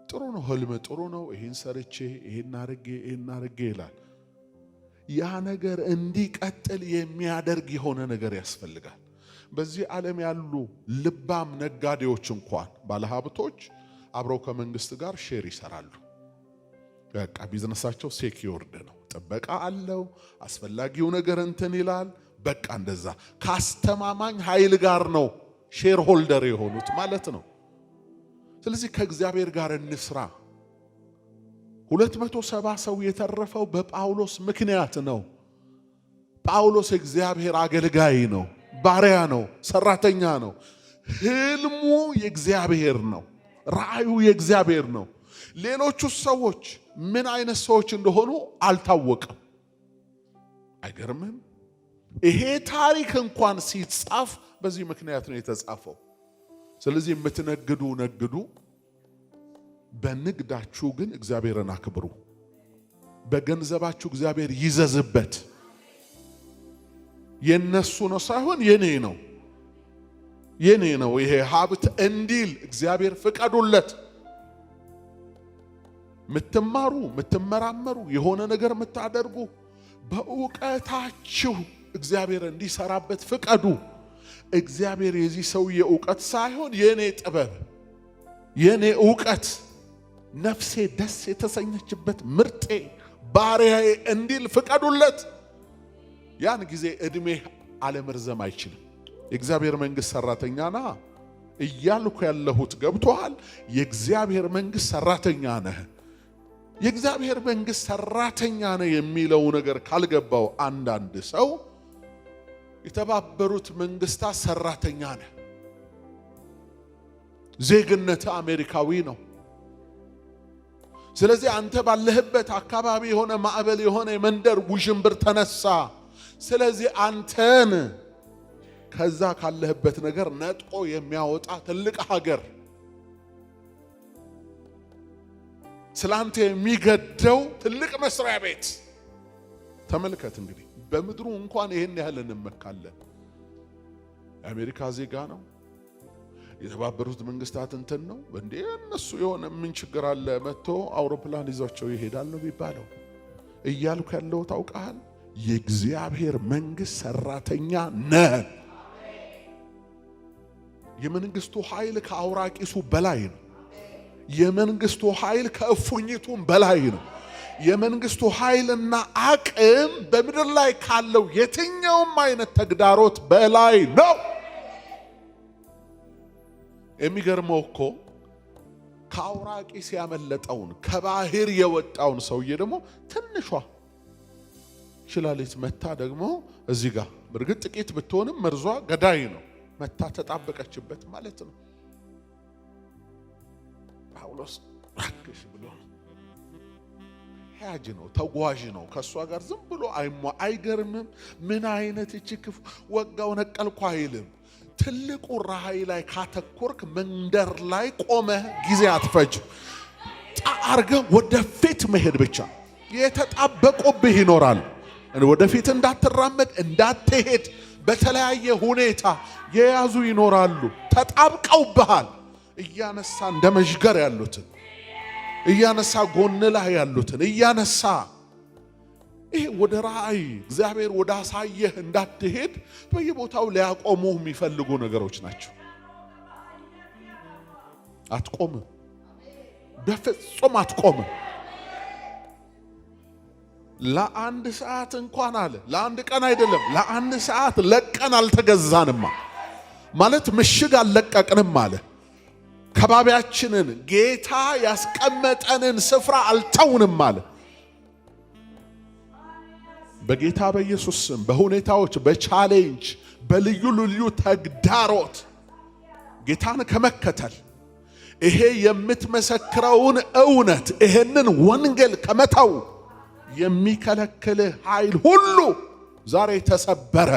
ጥሩ ነው፣ ህልም ጥሩ ነው። ይህን ሰርቼ ይህን አርጌ ይህን አርጌ ይላል። ያ ነገር እንዲቀጥል የሚያደርግ የሆነ ነገር ያስፈልጋል። በዚህ ዓለም ያሉ ልባም ነጋዴዎች እንኳን ባለሀብቶች አብረው ከመንግስት ጋር share ይሰራሉ። በቃ ቢዝነሳቸው secured ነው፣ ጥበቃ አለው፣ አስፈላጊው ነገር እንትን ይላል። በቃ እንደዛ ከአስተማማኝ ኃይል ጋር ነው shareholder የሆኑት ማለት ነው። ስለዚህ ከእግዚአብሔር ጋር እንስራ። 270 ሰው የተረፈው በጳውሎስ ምክንያት ነው። ጳውሎስ የእግዚአብሔር አገልጋይ ነው፣ ባሪያ ነው፣ ሰራተኛ ነው። ህልሙ የእግዚአብሔር ነው፣ ራእዩ የእግዚአብሔር ነው። ሌሎቹ ሰዎች ምን አይነት ሰዎች እንደሆኑ አልታወቅም። አይገርምም? ይሄ ታሪክ እንኳን ሲጻፍ በዚህ ምክንያት ነው የተጻፈው። ስለዚህ የምትነግዱ ነግዱ፣ በንግዳችሁ ግን እግዚአብሔርን አክብሩ። በገንዘባችሁ እግዚአብሔር ይዘዝበት። የነሱ ነው ሳይሆን የኔ ነው፣ የኔ ነው ይሄ ሀብት እንዲል እግዚአብሔር ፍቀዱለት። ምትማሩ፣ ምትመራመሩ፣ የሆነ ነገር የምታደርጉ በእውቀታችሁ እግዚአብሔር እንዲሰራበት ፍቀዱ። እግዚአብሔር የዚህ ሰውዬ እውቀት ሳይሆን የኔ ጥበብ፣ የኔ እውቀት፣ ነፍሴ ደስ የተሰኘችበት ምርጤ ባሪያዬ እንዲል ፍቀዱለት። ያን ጊዜ ዕድሜህ አለመርዘም አይችልም። የእግዚአብሔር መንግሥት ሰራተኛ ና እያልኩ ያለሁት ገብቶሃል? የእግዚአብሔር መንግሥት ሰራተኛ ነህ። የእግዚአብሔር መንግሥት ሰራተኛ ነህ የሚለው ነገር ካልገባው አንዳንድ ሰው የተባበሩት መንግስታት ሰራተኛ ነህ፣ ዜግነት አሜሪካዊ ነው። ስለዚህ አንተ ባለህበት አካባቢ የሆነ ማዕበል የሆነ የመንደር ውዥንብር ተነሳ። ስለዚህ አንተን ከዛ ካለህበት ነገር ነጥቆ የሚያወጣ ትልቅ ሀገር ስላንተ የሚገደው ትልቅ መስሪያ ቤት ተመልከት። እንግዲህ በምድሩ እንኳን ይሄን ያህል እንመካለን። የአሜሪካ ዜጋ ነው፣ የተባበሩት መንግስታት እንትን ነው እንዴ እነሱ የሆነ ምን ችግር አለ መጥቶ አውሮፕላን ይዟቸው ይሄዳል ነው የሚባለው። እያልኩ ያለው ታውቃል፣ የእግዚአብሔር መንግስት ሰራተኛ ነህ። የመንግስቱ ኃይል ከአውራቂሱ በላይ ነው። የመንግስቱ ኃይል ከእፉኝቱም በላይ ነው። የመንግስቱ ኃይልና አቅም በምድር ላይ ካለው የትኛውም አይነት ተግዳሮት በላይ ነው። የሚገርመው እኮ ከአውራቂስ ያመለጠውን ከባህር የወጣውን ሰውዬ ደግሞ ትንሿ ሽላሊት መታ ደግሞ እዚህ ጋር በእርግጥ ጥቂት ብትሆንም መርዟ ገዳይ ነው። መታ ተጣበቀችበት ማለት ነው። ጳውሎስ እባክሽ ብሎ ያጅ ነው፣ ተጓዥ ነው። ከእሷ ጋር ዝም ብሎ አይሟ። አይገርምም? ምን አይነት እቺ ክፉ ወጋው ነቀልኩ አይልም። ትልቁ ራእይ ላይ ካተኮርክ መንደር ላይ ቆመህ ጊዜ አትፈጅ። አርገህ ወደፊት መሄድ ብቻ። የተጣበቁብህ ይኖራል። ወደፊት እንዳትራመድ እንዳትሄድ በተለያየ ሁኔታ የያዙ ይኖራሉ። ተጣብቀውብሃል። እያነሳ እንደ መዥገር ያሉትን እያነሳ ጎን ላይ ያሉትን እያነሳ ይሄ ወደ ራእይ እግዚአብሔር ወደ አሳየህ እንዳትሄድ በየቦታው ሊያቆሙ የሚፈልጉ ነገሮች ናቸው። አትቆምም፣ በፍጹም አትቆምም። ለአንድ ሰዓት እንኳን አለ ለአንድ ቀን አይደለም፣ ለአንድ ሰዓት ለቀን አልተገዛንማ ማለት ምሽግ አልለቀቅንም አለ። ከባቢያችንን ጌታ ያስቀመጠንን ስፍራ አልተውንም አለ። በጌታ በኢየሱስ ስም በሁኔታዎች፣ በ challenge፣ በልዩ ልዩ ተግዳሮት ጌታን ከመከተል ይሄ የምትመሰክረውን እውነት ይሄንን ወንጌል ከመተው የሚከለክልህ ኃይል ሁሉ ዛሬ ተሰበረ።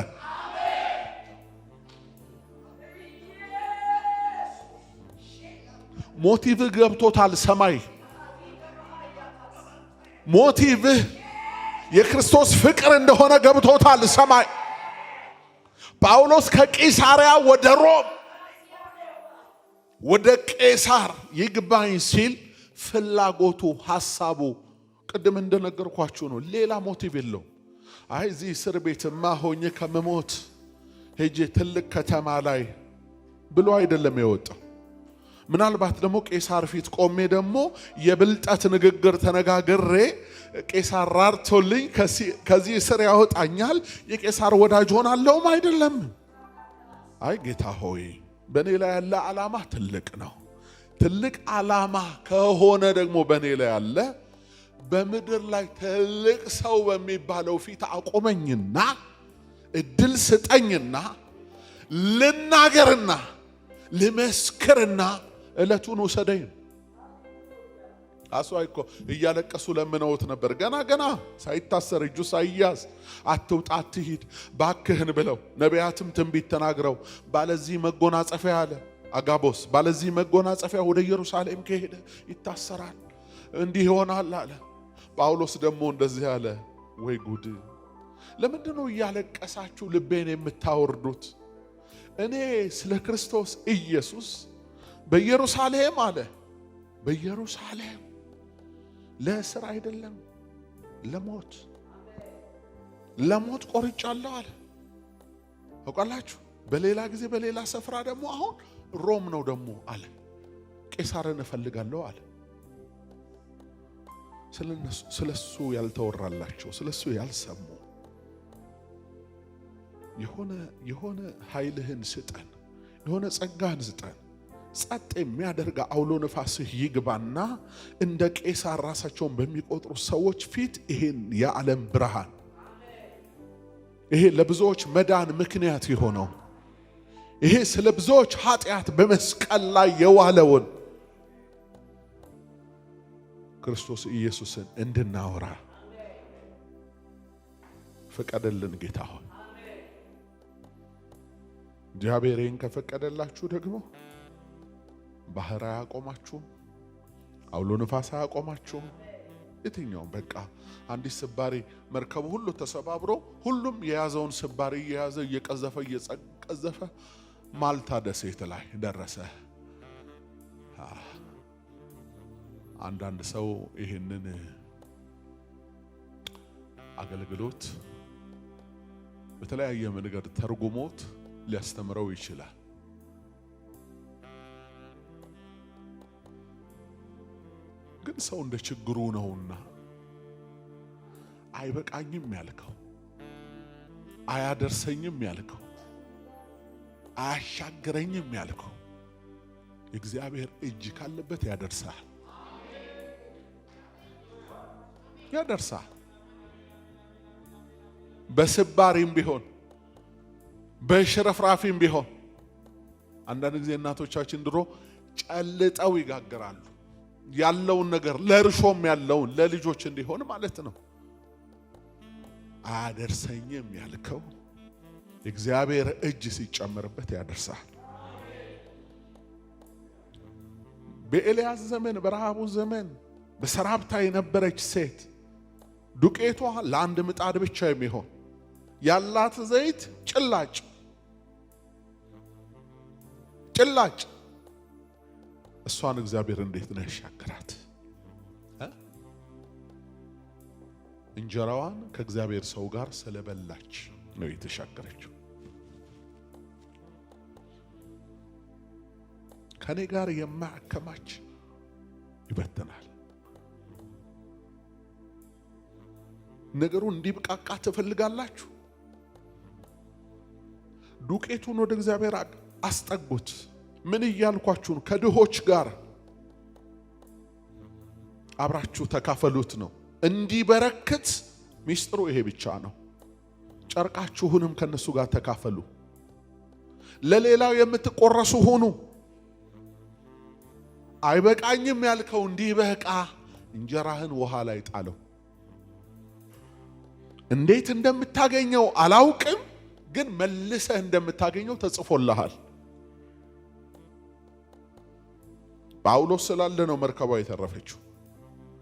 motive ገብቶታል። ሰማይ Motive ህ የክርስቶስ ፍቅር እንደሆነ ገብቶታል ሰማይ። ጳውሎስ ከቂሳሪያ ወደ ሮም ወደ ቄሳር ይግባኝ ሲል ፍላጎቱ ሐሳቡ ቅድም እንደነገርኳችሁ ነው። ሌላ motive የለውም። አይ እዚህ እስር ቤትማ ሆኜ ከምሞት ሄጄ ትልቅ ከተማ ላይ ብሎ አይደለም የወጣው። ምናልባት ደግሞ ቄሳር ፊት ቆሜ ደግሞ የብልጠት ንግግር ተነጋግሬ ቄሳር ራርቶልኝ ከዚህ እስር ያወጣኛል፣ የቄሳር ወዳጅ ሆናለሁም አይደለም። አይ ጌታ ሆይ በእኔ ላይ ያለ ዓላማ ትልቅ ነው። ትልቅ ዓላማ ከሆነ ደግሞ በእኔ ላይ ያለ በምድር ላይ ትልቅ ሰው በሚባለው ፊት አቆመኝና እድል ስጠኝና ልናገርና ልመስክርና ዕለቱን ውሰደኝ። አስዋይ እኮ እያለቀሱ ለምነውት ነበር። ገና ገና ሳይታሰር እጁ ሳይያዝ አትውጣ አትሂድ ባክህን ብለው ነቢያትም ትንቢት ተናግረው ባለዚህ መጎናጸፊያ አለ አጋቦስ፣ ባለዚህ መጎናጸፊያ ወደ ኢየሩሳሌም ከሄደ ይታሰራል፣ እንዲህ ይሆናል አለ። ጳውሎስ ደግሞ እንደዚህ አለ፣ ወይ ጉድ! ለምንድን ነው እያለቀሳችሁ ልቤን የምታወርዱት? እኔ ስለ ክርስቶስ ኢየሱስ በኢየሩሳሌም አለ በኢየሩሳሌም ለእስር አይደለም ለሞት ለሞት ቆርጫለሁ አለ። ታውቃላችሁ፣ በሌላ ጊዜ በሌላ ስፍራ ደግሞ አሁን ሮም ነው ደግሞ አለ ቄሳርን እፈልጋለሁ አለ። ስለሱ ያልተወራላቸው ስለሱ ያልሰሙ የሆነ ኃይልህን ስጠን፣ የሆነ ጸጋህን ስጠን። ጸጥ የሚያደርግ አውሎ ነፋስህ ይግባና እንደ ቄሳር ራሳቸውን በሚቆጥሩ ሰዎች ፊት ይሄን የዓለም ብርሃን ይሄ ለብዙዎች መዳን ምክንያት የሆነው ይሄ ስለ ብዙዎች ኃጢአት በመስቀል ላይ የዋለውን ክርስቶስ ኢየሱስን እንድናወራ ፍቀድልን ጌታ ሆይ። እግዚአብሔር ይህን ከፈቀደላችሁ ደግሞ ባህር አያቆማችሁም፣ አውሎ ንፋስ አያቆማችሁም። የትኛውም በቃ አንዲት ስባሪ መርከቡ ሁሉ ተሰባብሮ ሁሉም የያዘውን ስባሪ እየያዘ እየቀዘፈ እየቀዘፈ ማልታ ደሴት ላይ ደረሰ። አንዳንድ ሰው ይህንን አገልግሎት በተለያየ መንገድ ተርጉሞት ሊያስተምረው ይችላል። ግን ሰው እንደ ችግሩ ነውና አይበቃኝም ያልከው፣ አያደርሰኝም ያልከው፣ አያሻግረኝም ያልከው የእግዚአብሔር እጅ ካለበት ያደርሳል፣ ያደርሳል። በስባሪም ቢሆን በሽረፍራፊም ቢሆን አንዳንድ ጊዜ እናቶቻችን ድሮ ጨልጠው ይጋግራሉ። ያለውን ነገር ለእርሾም ያለውን ለልጆች እንዲሆን ማለት ነው። አያደርሰኝም ያልከው የእግዚአብሔር እጅ ሲጨምርበት ያደርሳል። በኤልያስ ዘመን በረሃቡ ዘመን በሰራፕታ የነበረች ሴት ዱቄቷ ለአንድ ምጣድ ብቻ የሚሆን ያላት ዘይት ጭላጭ ጭላጭ፣ እሷን እግዚአብሔር እንዴት ነው ያሻገራት? እንጀራዋን ከእግዚአብሔር ሰው ጋር ስለበላች ነው የተሻገረችው። ከኔ ጋር የማያከማች ይበትናል። ነገሩ እንዲብቃቃ ትፈልጋላችሁ? ዱቄቱን ወደ እግዚአብሔር አስጠጉት። ምን እያልኳችሁ ነው? ከድሆች ጋር አብራችሁ ተካፈሉት ነው። እንዲበረክት ሚስጥሩ ይሄ ብቻ ነው። ጨርቃችሁንም ከነሱ ጋር ተካፈሉ። ለሌላው የምትቆረሱ ሁኑ። አይበቃኝም ያልከው እንዲበቃ እንጀራህን ውሃ ላይ ጣለው። እንዴት እንደምታገኘው አላውቅም፣ ግን መልሰህ እንደምታገኘው ተጽፎልሃል። ጳውሎስ ስላለ ነው መርከቧ የተረፈችው።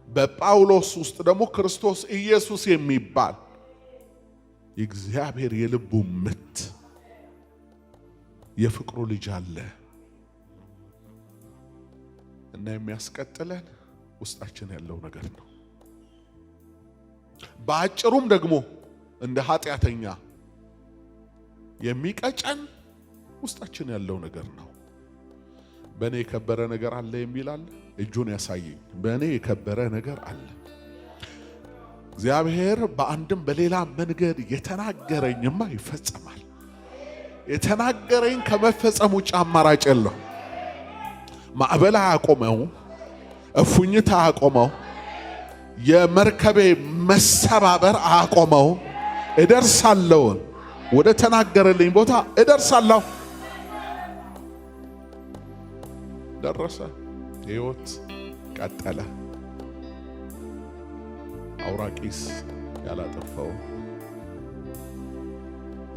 በጳውሎስ ውስጥ ደግሞ ክርስቶስ ኢየሱስ የሚባል የእግዚአብሔር የልቡ ምት የፍቅሩ ልጅ አለ እና የሚያስቀጥለን ውስጣችን ያለው ነገር ነው። በአጭሩም ደግሞ እንደ ኃጢአተኛ የሚቀጨን ውስጣችን ያለው ነገር ነው። በእኔ የከበረ ነገር አለ የሚል አለ። እጁን ያሳየኝ። በእኔ የከበረ ነገር አለ። እግዚአብሔር በአንድም በሌላ መንገድ የተናገረኝማ ይፈጸማል። የተናገረኝ ከመፈጸም ውጭ አማራጭ የለው። ማዕበል አያቆመው፣ እፉኝት አያቆመው፣ የመርከቤ መሰባበር አያቆመው። እደርሳለውን ወደ ተናገረልኝ ቦታ እደርሳለሁ። ደረሰ። ሕይወት ቀጠለ። አውራቂስ ያላጠፋው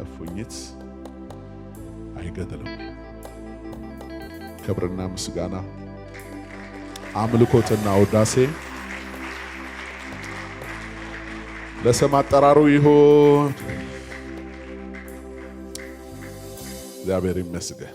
እፉኝት አይገድልም። ክብርና ምስጋና አምልኮትና ውዳሴ ለስም አጠራሩ ይሁን። እግዚአብሔር ይመስገን።